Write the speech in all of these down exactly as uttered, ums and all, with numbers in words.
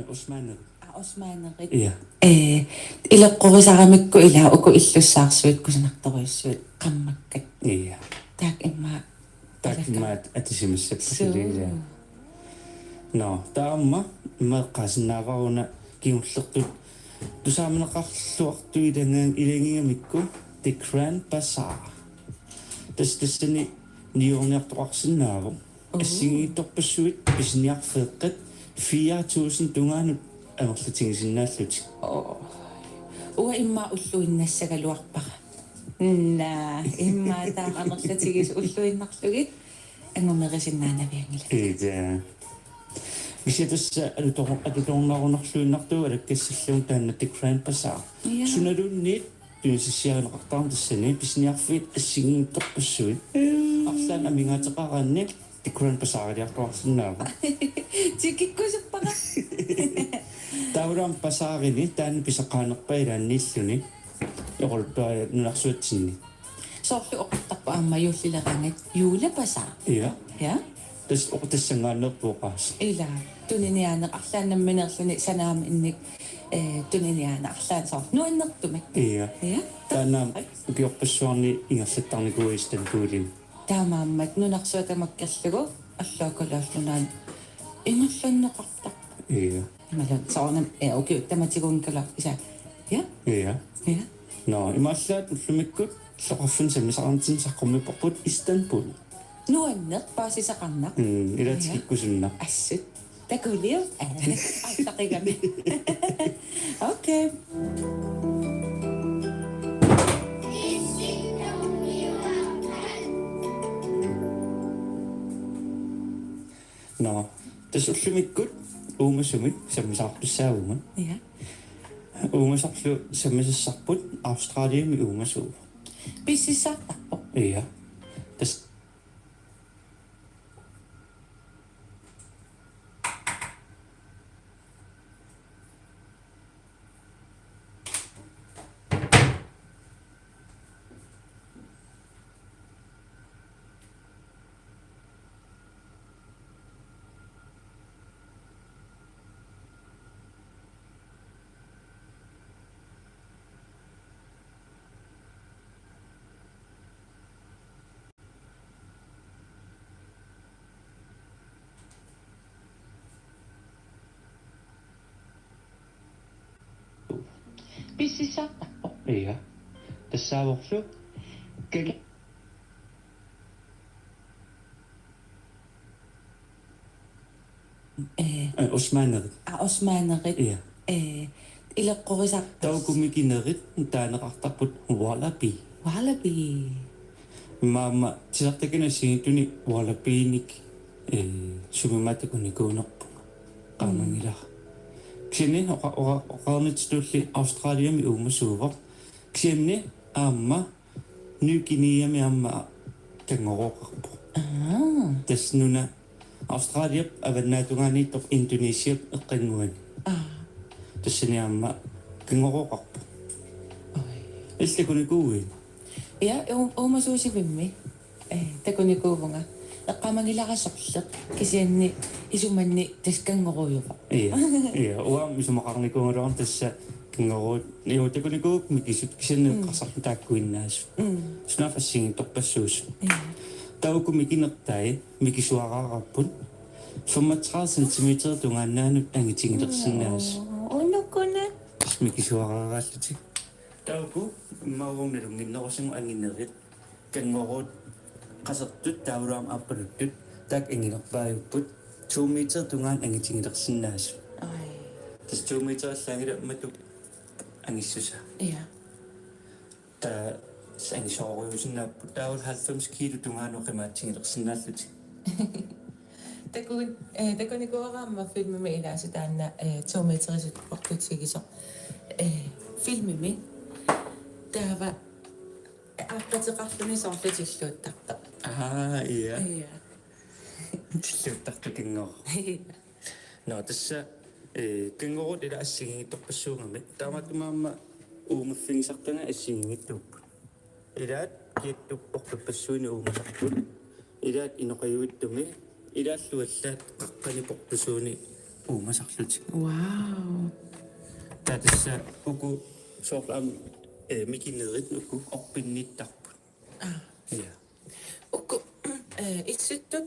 Usmaanerit. Aa, usmaanerit. Ja. Ee, ileqqorisaramikku ila uku illussaarsuit kusanartorujussuit qammakkat. Ja. Taakku immaqa taakku immaqa atisimassappat suu. Suli, ja. Nå, taava aamma eqqaasinnaavaruna kingullertut tusaamaneqarluartut ilaga-, ilagigamikku The Grand Bazaar. Tassa tassani niuerniartoqarsinnaavoq. Oo. Assigiinngitsorpassuit pisiniarfeeqqat fire tusind tungaanut amerlatigisinnaallutik. Oo. Uanga immaqa ulluinnassagaluarpara. Naa, immaqa taama amerlatigisut ulluinnarlugit angumerisinnaanavianngilakka. Ija. Kisianni tassa alutor-, alutornarunarluinnartuuvoq alakkassallugu taanna The Grand Bazaar. Ja. Sunaluunniit tunisassiarineqartarami tassani pisiniarfiit assigiinngitsorpassuit. Mm. Arlaannik amigaateqaraanni The Grand Bazaariliartuarsinnaavoq. Tikikkusuppara. Taavalu aamma bazaarini taanna pisoqaanerpaat ilaanniilluni. Oqaluttuaria nunarsuatsinni. Soorlu oqartarput aamma juullileraangat julebazaar. Ja. Ja. Tassa oqartussanngaanneerpoq oqaas. Ila, tuniniaaneq arlaannik nammineerluni sanaaminik, eh, tuniniaaneq arlaannik soorlu nuannertumik. Ja. Ja. Taanna aamma ukiorpassuarni ingerlattarnikuuvoq Istanbulimi. Taamaammat nunarsuaq tamakkerlugu allaat Kalaallit Nunaanni ingerlanneqartarpoq. Ja. Imaluunniit soorunami, eh, ukiut tamatiguunngikkaluarpoq kisianni. Ja? Ja. Ja. Nå, imaallaat ullumikkut illoqarfinni sammisaqarnitsinni saqqummiupparput Istanbul. Nuanneq paasisaqarnaq. Mm, ila. Ja. Tikikkusunnaq. Assut. Takuliuk? Aa, aallaqqigami. Okay. Nå, tassa ullumikkut uumasumik sammisaqartussaaguma. Ja. Uumasorlu sammisassarput Australiami uumasuuvoq. Pississaartarpoq. Ja. Tassa Pississaartarpoq. Ja. Tassaavorlu kal-, eh, eh, usmaanerit. Aa, usmaanerit. Ja. Eh, ileqqorisarput. Taava uku mikinerit taaneqartarput wallaby. Wallaby. Aamma titartakkani assigiinngitsunik wallabynik, eh, sumimut takunikuunerpunga. Qaamanngilara. Mm. Kisianni oqa-, oqa-, oqarnitsitulli Australiami uumasuuvoq. Kisianni aamma Ny Guineami aamma kanngorooqarpoq. Aa. Tassa nuna Australiap avannaatungaaniittoq Indonesiap eqqannguani. Aa. Tassani aamma kanngorooqarpoq. Oj. Illit takunikuuit? Ja, u-, uumasuusivimmi. Eh, takunikuuvunga. Eqqaamanngilara sorleq. Kisianni isumanni tassa kanngoroorujuuvoq. Ja, ja. Uanga isumaqarnikuugaluarama tassa kanngoroorujuuvoq. Takunikuuakka mikisut kisianni, mm, eqqarsartut taakkuinnaasut. Mm. Sunaaffa assigiinngitsorpassuusut. Ja. Taava uku mikinertai mikisuaraarput femogtredive centimeter tungaannaanut angitigilersinnaasut. Oo, unukkuna. Mikisuaraaraallutik. Taava uku immaqa uagut nalunnginnerusugut anginerit. Kanngoroorujuut qasertut taavalu aamma aappaluttut taakku anginerpaajupput to meter tungaanut angitigilersinnaasut. Oj. Tassa to meter allaanngilaq matu angissusaa. Ja. Taava angisoorujussuusinnaapput taavalu halvfems kilo tungaanut qimaatsigilersinnaallutik. Takun-, eh, takunikuuara aamma filmimi ilaasa taanna, eh, to meterisut portutigisoq. Eh, filmimi. Taava aaqqateqarluni soorlu tilluuttartoq. Aa, ja. Ja. Tilluuttartoq kanngorooq. Ja. Nå, tassa, eh, kanngoroorujuut ila assigiinngitsorpassuugamik. Taamaattumik aamma uumaffigisartagaq assigiinngitsuupput. Ilaat kiattut portuppassuini uumasarput. Ilaat inoqajuitsumi. Ilaallu allaat qaqqani portusuuni uumasarlutik. Wow. Taava tassa uku soorlu aamma, eh, mikinerit uku orpinniittarput. Aa. Ja. Uku, eh, Issittut,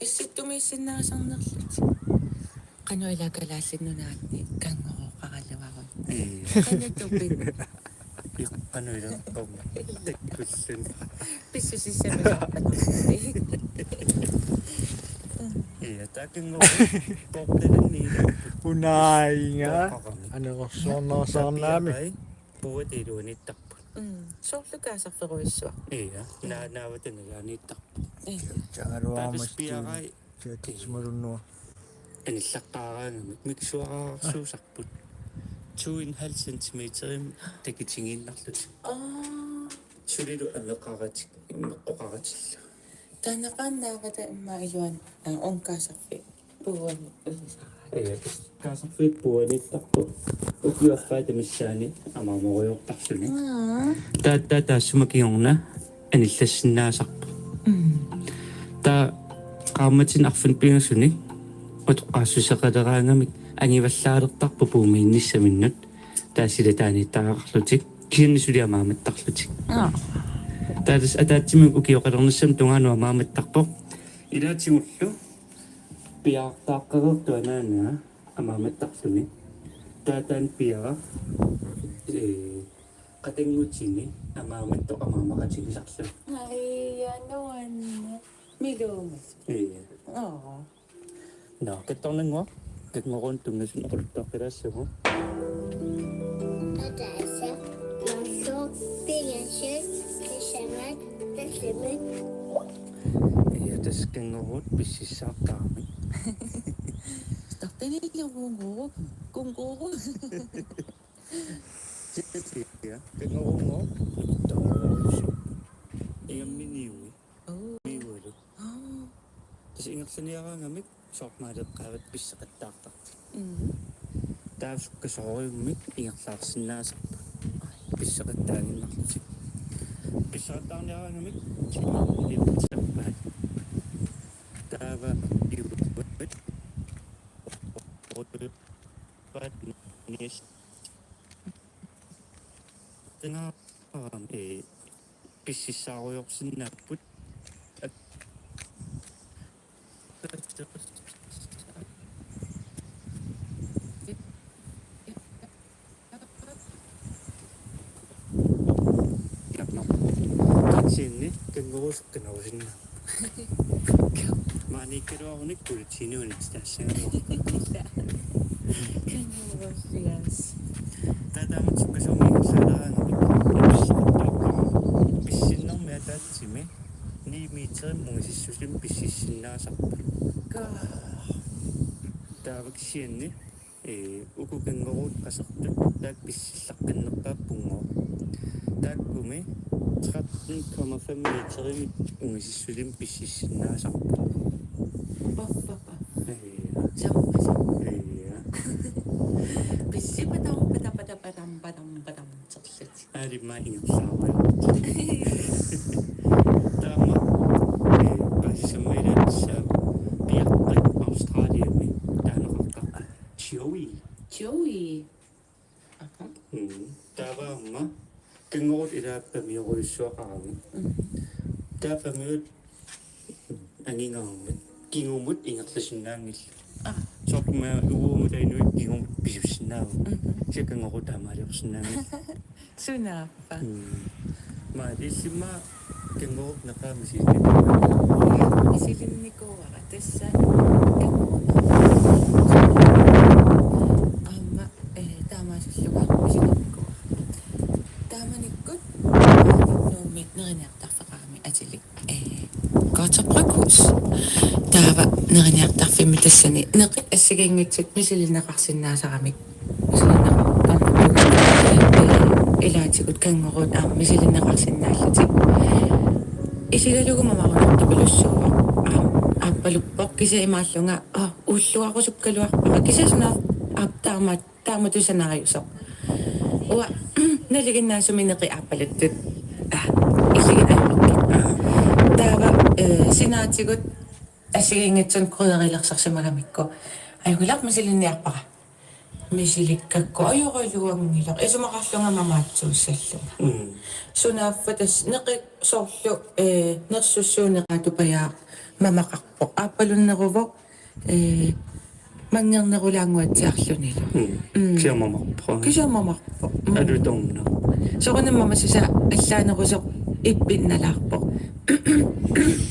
Issittumiissinnaasarnerlutik. Qanoq ila Kalaallit Nunaanni kanngorooqaraluarut. Ja. Qanoq tupin. Iqqanuilaqqamma. Takkullun. Pissusissamisoorpatulli. Ja, taakanngorup poortalinniilaarput. Unainga. Poorqarami. Anerorsuarnersaarnaami. Tapiarai puuata iluaniittarput. Mm. Soorlu kaasarferujussuaq. Ja, naa-, naavata nalaaniittarput. Ja. Taagaluarama taava piarai. Tiatsimalunnua. Anillaqqaaraangamik mikisuaraarsuusarput. To en halv centimeterimik takitigiinnarlutik. Aa. Sulilu ameqaratik, meqqoqaratillu. Taanna qanoq naavata immaqa iluani, aa, ungkaasarfik puuani ulisara. Ja, kaasarfik puuaniittarput. Ukiup affaata missaani amaamorujoortarluni. Aa. Taava, taava taassuma kingorna anillassinnaasarpoq. Mm. Taava qaammatini arfineq-pingasunik utoqqaassuseqaleraangamik angivallaalertarpoq puumiinnissaminnut. Taava silataaniittariaqarlutik. Kisianni suli amaamattarlutik. Aa. Taava tassa ataatsimik ukioqalernissamut tungaanut amaamattarpoq. Ilaatigullu piaartaaqqareertoq anaanaa amaamattarluni. Taava taanna piaraq, ee, qatanngutini amaamattoq amaamaqatigisarluni. Ai, ja, nuanneq. Miluumas. Ja. Aa. Nå, kattornannguaq, kanngorooq tunngasunut oqaluttuaqqilaassaagut. Ataasa, marluk, pingasut, sisamat, tallimat. Ja, tassa kanngorooq pississaartarami. Startanilugunngooq, kunngooq. Ja, kanngorooq. Ingammik niui. Oo. Niualu. Aa. Tassa ingerlaniaraangamik soorlu maaleqqaavat pisseqattaartartut. Mm. Taava sukkasoorujussuarmik ingerlaarsinnaasarput. Pisseqattaaginnarlutik. Pisseqattaarniaraangamik timaat. Taava iuat. Paat nias. Tenga, ee, pississaarujoorsinnaapput. Kaatsinni kanngorooq sukkanerusinnaapput. Maaniikkaluarunik politiinut taassagaluarput. Kanngorooq, yes. Taava taamatut sukkasuumik ingerlaalaaraangamik pissinnermi ataatsimi ni meterimik ungasissusilimik pississinnaasarput. Kaa. Taava kisianni, ee, uku kanngorooq qasertut taakku pissillaqqinnerpaappunngooq. Taakkumi tretten komma fem meterimik ungasissusilimik pississinnaasarput. Paffa, paffa. Ja. Samma, samma. Ja. Pissi patam, patam, patam, patam, patam, patam, terlutik. Alimma ingerlaarput. Taama, ee, paasisammat ilaanissaa piaqqat Australiami taaneqartarput. Joey. Joey. Aha. Mm. Taava aamma kanngorooq ilaa pamiorujussuaqarami. Mm. Taava pamiut angingaarmat kingumut ingerlasinnaanngillat. Aa. Soorlu aamma uagut inuit kingumut pisussinnaavugut. Mhm. Kisianni kanngorooq taamaaliorsinnaanngillat. Sunaappa. Mm. Maani illimmi kanngorooq neqaaq misilinnikuuara. Misilinnikuuara. Tassa kanngorooq aamma, eh, taamaasillunga misilinnikuuara. Taamanikkut Nuummi neriniartarfeqarami atilik, eh, Godthåb Bryghus. Taava neriniartarfimmi tassani neqit assigiinngitsut misilinneqarsinnaasaramik. Misilinneqartarnermik, eh, ilaatigut kanngorooq aamma misilinneqarsinnaallutik. Isigalugu mamarunartupilussuuvoq. Aamma aappaluppoq kisianni imaallunga, aa, ulluarusukkaluarpara. Kisianni suna aap taama taamatut sanaajusoq. Uanga nalinginnaasumik neqit aappaluttut. Aa, illit ajorakkit. Taava, eh, sinaatigut assigiinngitsunik krydderilersorsimagamikku. Ajunngilaq, misilinniarpara. Misilikkakku ajoraluanngilaq, isumaqarlunga mamaatsuussallunga. Mm. Sunaaffa tassa neqi-, soorlu, eh, nersussuuneq atupajaaq mamaqarpoq. Aappalunneruvoq, eh, manngernerulaannguatsiarlunilu. Mm. Mm. Kisianni mamarpoq. Kisianni mamarpoq. Mm. Alutornaq. Soorunami mamassusaa allaanerusoq ippinnalaarpoq.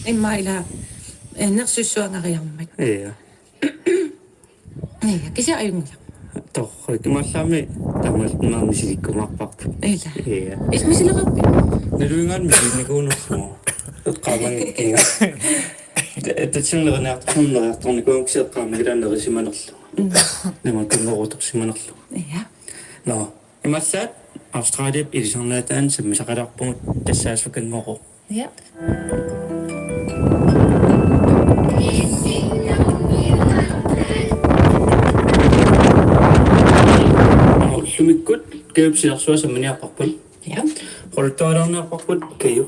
Immaqa ila, eh, nersussuangariarmat. Ja. Ja, kisianni ajunngilaq. Torrak, imaallaammi taamaattumik misilikkumaarparput. Ila. Ja. Is misileqarpit? Naluinngaanniit misilinnikuunerlugu. Eqqaamanngikkiga. Tatsinneriartornikuuvoq kisianni eqqaamanngilaannaq nerisimanerlugu. Mm. Namakkunngortorsimanerlugu. Ja. Nå, imaallaat Australiap ilisarnaataanut sammisaqalaarpugut tassaassukanngooq. Ja. Ullumikkut Kajup silarsuaa samminiarparput. Ja. Oqaluttualaarniarparput Kaju.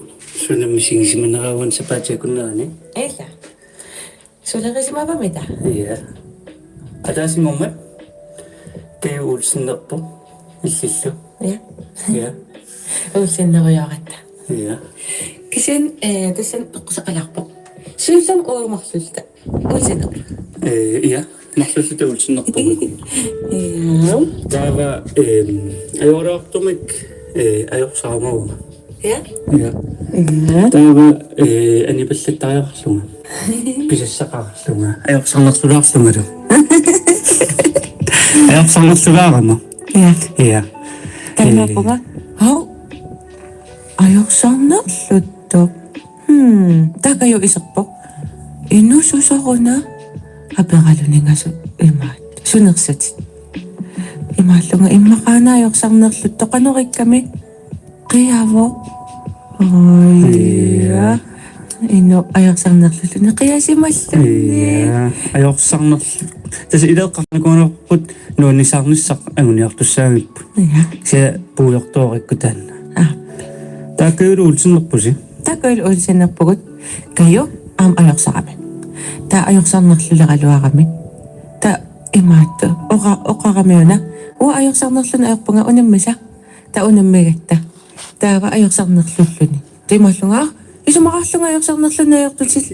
Suna misigisimanneraat sapaatip akunnerani. Ila. Sulerisimavamita? Ja. Ataasinngormat Kaju Olsenerpoq. Illillu. Ja. Ja. Olsenerujoratta. Ja. Kisianni, eh, tassani peqqusaqalaarpoq. Siullermik uagut marluulluta Olsenerput. Eh, ja. Marluulluta Olsenerpugut. Ja. Taava, ehm, ajoraluartumik, eh, ajorsarama uanga. Ja. Ja. Ja. Taava, eh, anipallattariaqarlunga. Pisassaqarlunga. Ajorsarnerlulaarlungalu. Ajorsarnerlulaarama. Ja. Ja. Taamaappunga. Eh. Hau. Ajorsarnerluttoq. Hmm. Taava Kaju iserpoq. Inuususoruna aperaluningasoq imaat. Sunersatit. Imaallunga immaqaana ajorsarnerluttoq qanoriikkami. Qiavoq. Oi. Ja. Ino ajorsarnerlulluni qiasimalluni. Ja. Ajorsarnerlu. Tassa ileqqarnikuunerput nuannisaarnissaq anguniartussaagipput. Ja. Kisianni puigortoorikkut taanna. Aa. Taava Kaju Olsenerpusi. Taava Kaju Olsenerpugut. Kaju aamma ajorsarami. Taava ajorsarnerluleraluarami. Taava imaattoq. Oqa-, oqarami una. Uanga ajorsarnerluni ajorpunga unammisa. Taava unammigatta. Taava ajorsarnerlulluni. Taava imaallunga, isumaqarlunga ajorsarnerluni ajortutit.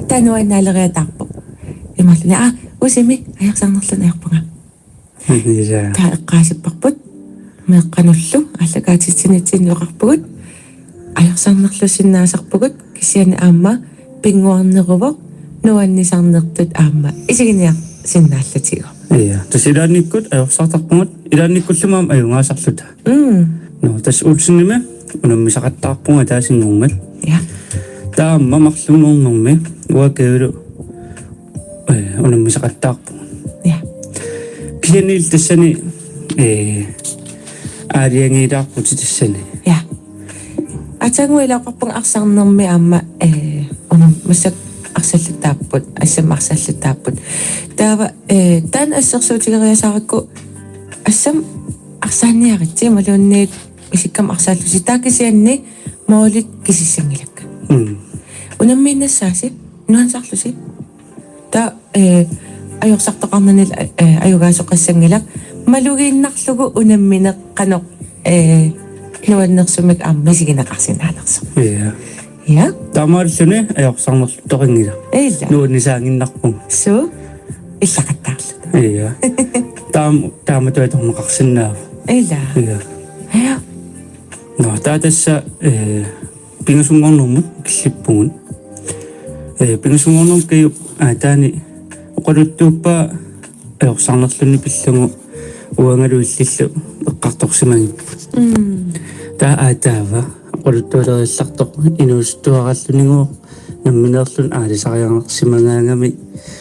Taava nuannaaleriataarpoq. Imaalluni, aa, usimi ajorsarnerluni ajorpunga. Ja. Taava eqqaasipparput. Meeqqanullu aallakaatitsinitsinni oqarpugut. Ajorsarnerlussinnaasarpugut. Kisianni aamma pinnguarneruvoq nuannisarnertut aamma isiginiarsinnaallutigu. Ja, tassa ilaannikkut ajorsartarpugut, ilaannikkullu aamma ajugaasarluta. Mm. Nå, tassa Olsenimi unammisaqattaarpugut ataasinngormat. Ja. Taava aamma marlunngornermi uanga Kajulu, eh, unammisaqattaarpugut. Ja. Kisianni illit tassani, eh, aalajangiilaarputit tassani. Ja. Aatsaannguaq ilaqarpunga arsarnermi aamma, eh, una massakkut arsallattaapput, assammik arsallattaapput. Taava, eh, taanna assersuutigeriasaarakku assammik arsaanniaritsi imaluunniit isikkamik arsaallusi, taava kisianni målit kisissanngilakka. Mm. Unammiinnassaasi, nuannisarlusi. Taava, eh, ajorsartoqarnanilu, eh, ajugaasoqassanngilaq. Malugiinnarlugu unammineq qanoq, eh, nuannersumik aamma isigineqarsinnaanersoq. Ja. Ja. Taamaalilluni ajorsarnerluttoqanngilaq. Ila. Nuannisaaginnarpunga. Suu. Illaqattaarluta. Ja. Taam-, taamatut atorneqarsinnaavoq. Ila. Ja. Ja. Nå, taava tassa, eh, pingasunngornermut killippugut. Eh, pingasunngornermut Kajup aataani oqaluttuuppaa ajorsarnerluni pillugu uangalu illillu eqqartorsimagipput. Mm. Taava aataava oqaluttualeriallartoq inuusuttuaraallunigooq nammineerluni aalisariaqarsimagaangami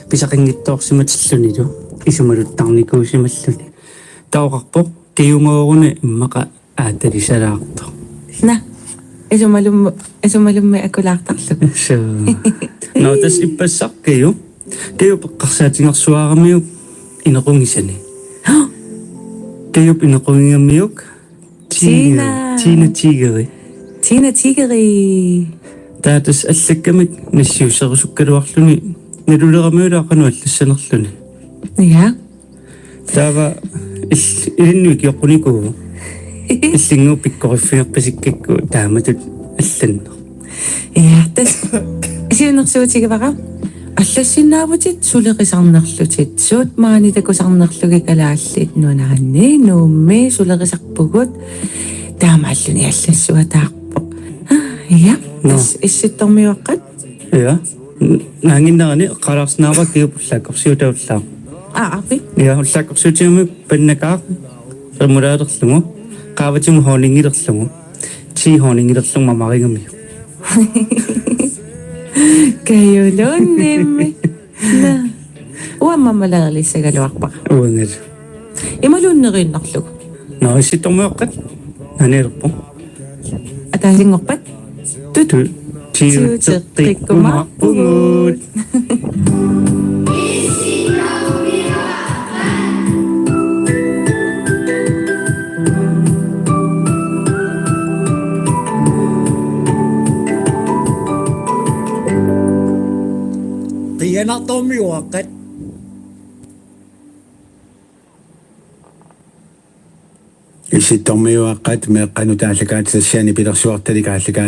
pisaqanngitsoorsimatillunilu isumaluttarnikuusimalluni. Taava oqarpoq Kajumooruna immaqa aatalisalaartoq. Naa. Isumalummi, isumalummi akulaartarlugu. Suu. Nå, tassa ippassaq Kaju. Kajup eqqarsaatigersuaramiuk inequgisani. Kajup inequgigamiuk Tina. Tina. Tina Tigeri. Tina Tigeri. Taava tassa allakkamik nassiusserusukkaluarluni naluleramiuk qanoq allassanerluni. Ja. Taava il-, ilinnut ikioqqunikuuvoq. Illinngooq pikkoriffigerpasikkakku taamatut allanneq. Ja, tassa siunnersuutigivara. Allassinnaavutit sulerisarnerlutit. Suut maani takusarnerlugit Kalaallit Nunaanni, Nuummi sulerisarpugut. Taamaalluni allassuataarpoq. Ja, nå, tassa Issittormiuaqqat. Ja. N-, naannginnerani eqqaalaarsinnaavara kiup ullaakkorsiutaavoq ullaaq. Aa, api. Ja, ullaakkorsiutigami pannakaaq, remouladerilerlugu, qaavatigut honningilerlugu, ti honningilerlugu mamarigamiuk. Kajulunnimmi. Naa. Uanga marmeladelissagaluarpara. Uangalu. Imaluunniit neriinnarlugu. Nå, Issittormiuaqqat. Nanilerpoq. Ataasinngorpat. Tut. Tut. Tiuteqqikkumaarpugut. Qiianartormiuaqqat. Issittormiuaqqat meeqqanut aallakaatitassiaq nipilersuartalik aallakaat-